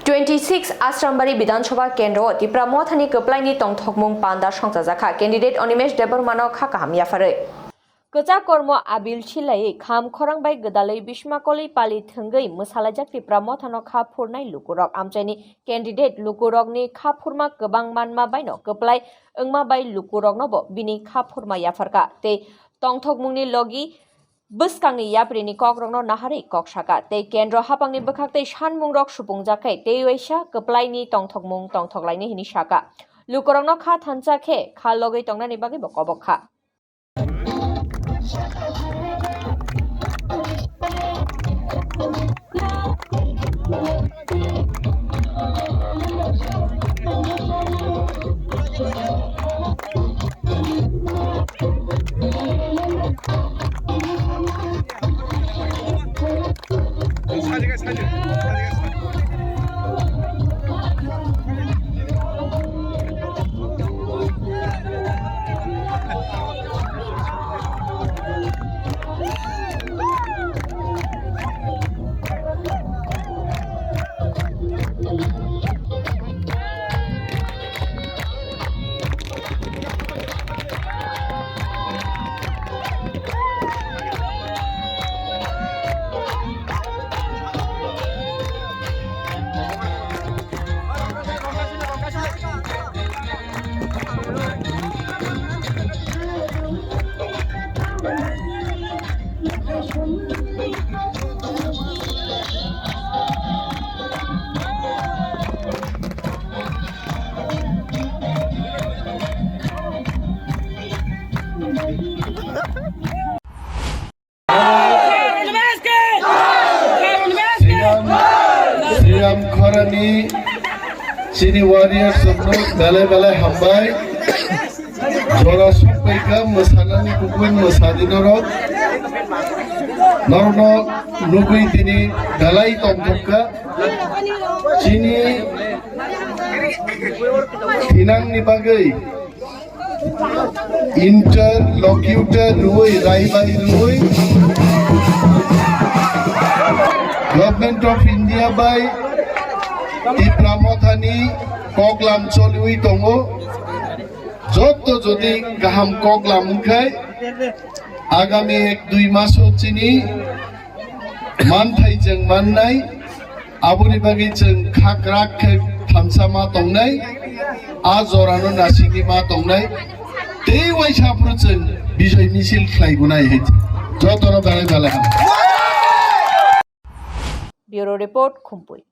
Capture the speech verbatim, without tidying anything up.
Twenty six Asrambari Bidhan Sabha Kendro o Tipra Mothani kwplaini tongthokmung panda songchajakha, candidate Animesh Debbarmano kha kaham yapharwi. Kwchak kormo abil silaiwi kham khorang bai gwdalwi bismakolwi pali thwngwi mwsalaijak Tipra Mothano kha phurnai lukurok. Amchaini candidate lukurokni kha phurma kwbang manma baino kwplai wngma bai lukuroknobo bini kha phurma yapharkha tei tongthokmungni logi bwskangni yaprini kokrokno naharwi kok saka tei kendro haphangni bwkhak tei sanmungrok supungjakhai tei waisa kwplaini tongthokmung tongthoklaini hwnwi saka. Lukurokno kha thansa khe kha logwi tongnani bagwibo kobok kha. Sriram, Sriram Khorani chini warriors rokno belai belai hambai. Jora sokpaikha mwsanani kubun mwsadi norok. Norokno nugwi tini belai tongthokha. Chini thinangni bagwi interlocutor rwui, raibari rwui, Government of India bai Tipra Mothani koklam choliui tongo. Jotto jodi kaham koklam wngkhai, agami ek dui maso chini manthai chwng mannai, aboni bagwi chwng khakrak khe thamsa ma tongnai, a jorano nasikni ma tongnai, tei waisa aphuru chwng bijoi misil khlai gunai hai. Jotono belai belai ham. Bureau Report, Khumpui.